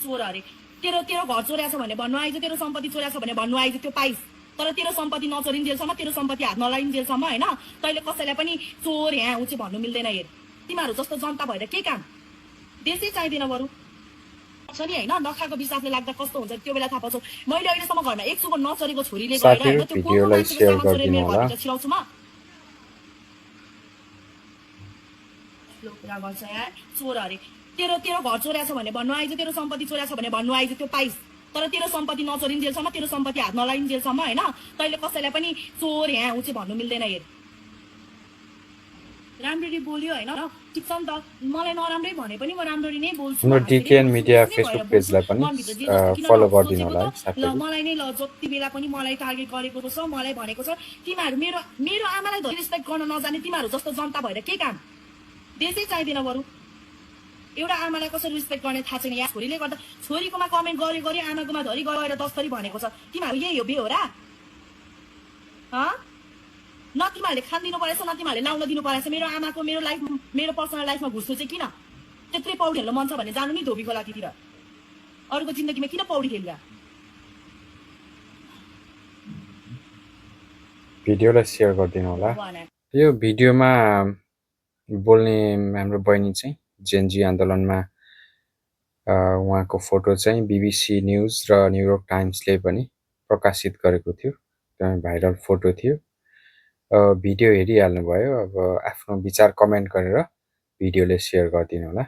चोर अरे तेरो तेरो घर चोर्या छ भने भन्नु आइज तेरो सम्पत्ति चोर्या छ भने भन्नु आइज त्यो पाइस तर तेरो सम्पत्ति नचोरिन्जेलसम्म तेरो सम्पत्ति हात नलाइन्जेलसम्म हैन तैले कसैलाई पनि चोर यहाँ उ चाहिँ भन्नु मिल्दैन हेर तिमीहरू जस्तो जनता भएर के काम देशै चाहिँदैन बरु छ नि हैन नखाएको विश्वासले लाग्दा कस्तो हुन्छ त्यो बेला थाहा पाउँछौ मैले अहिलेसम्म घरमा एक सुको नचरेको छोरीले गएर हैन त्यो को मान्छेको सामान चोरेर मेरो घरभित्र छिराउँछु म कुरा गर्छ यार चोर अरे तेरो तेरो घर चोर्या छ भने भन्नु आइज तेरो सम्पत्ति चोर्या छ भने भन्नु आइज त्यो पाइस तर तेरो सम्पत्ति नचोरिन्जेलसम्म तेरो सम्पत्ति हात नलाइन्जेलसम्म हैन तैले कसैलाई पनि चोर यहाँ उ चाहिँ भन्नु मिल्दैन हेर राम्ररी बोल्यो हैन ठिक छ नि त मलाई नराम्रै भने पनि म राम्ररी नै बोल्छु हाम्रो डिकेएन मिडिया फेसबुक पेजलाई पनि फलो गरिदिनु होला है ल मलाई नै ल जति बेला पनि मलाई टार्गेट गरेको छ मलाई भनेको छ तिमीहरू मेरो मेरो आमालाई धरि रेस्पेक्ट गर्न नजाने तिमीहरू जस्तो जनता भएर के काम देशै चाहिँदैन बरु एउटा आमालाई कसरी रेस्पेक्ट गर्ने थाहा छैन यहाँ छोरीले गर्दा छोरीकोमा कमेन्ट गरे गरे आमाकोमा धरि गएर 10 थरी भनेको छ तिमीहरू यही हो बे हो र न तिमीहरूले खान दिनु परेछ न तिमीहरूले लाउन दिनु परेछ मेरो आमाको मेरो लाइफ मेरो पर्सनल लाइफमा घुस्नु चाहिँ किन त्यत्रै पौडी खेल्न मन छ भने जानु नि धोबी खोलातिर अरूको जिन्दगीमा किन पौडी खेल्ला भिडियोलाई शेयर गरिदिनु होला यो भिडियोमा बोल्ने हाम्रो बहिनी चाहिँ जेनजी आन्दोलनमा उहाँको फोटो चाहिँ बीबीसी न्यूज र न्युयोर्क टाइम्सले पनि प्रकाशित गरेको थियो एकदमै भाइरल फोटो थियो भिडियो हेरिहाल्नु भयो अब आफ्नो विचार कमेन्ट गरेर भिडियोले शेयर गरिदिनु होला